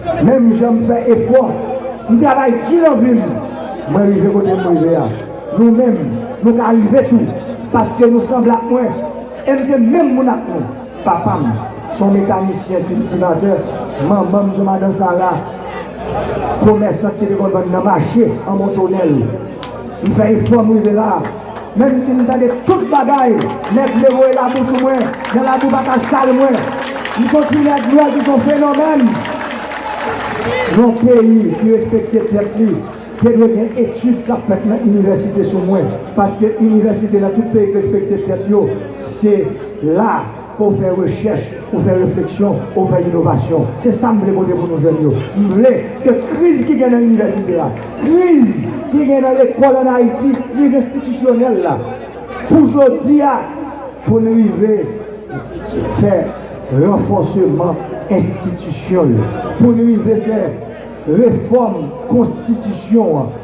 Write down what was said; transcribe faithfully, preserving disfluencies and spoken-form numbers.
Menm jan m fè efò, m travay di nan vi m, mwen rive kote m rive a. Nou menm, nou ka rive tou, paske nou sanble ak mwen, e m se menm moun ak nou. Papa m se yon mekanisyen kiltivatè, manman m se yon madan Sara, komèsant ki te konn vann nan mache an Montonèl. M fè efò m rive la. Menm si m tande tout bagay, nèg vle voye labou sou mwen, men labou pa ka sal mwen. M se yon ti nèg nwè ki se yon fenomèn. Yon peyi ki respekte tèt li, te dwe gen etid k ap fèt nan inivèsite sou mwen. Paske inivèsite nan tout peyi ki respekte tèt yo, se la ke w fè rechèch, ou fè refleksyon, ou fè inovasyon. Se sa m vle pote pou nou jèn yo. M vle ke kriz ki gen nan inivèsite a, kriz ki gen nan lekòl ann Ayiti, kriz enstitisyonèl la, pou jodi a, pou n rive fè ranfòseman enstitisyon yo, pou n rive fè refòm konstitisyon an,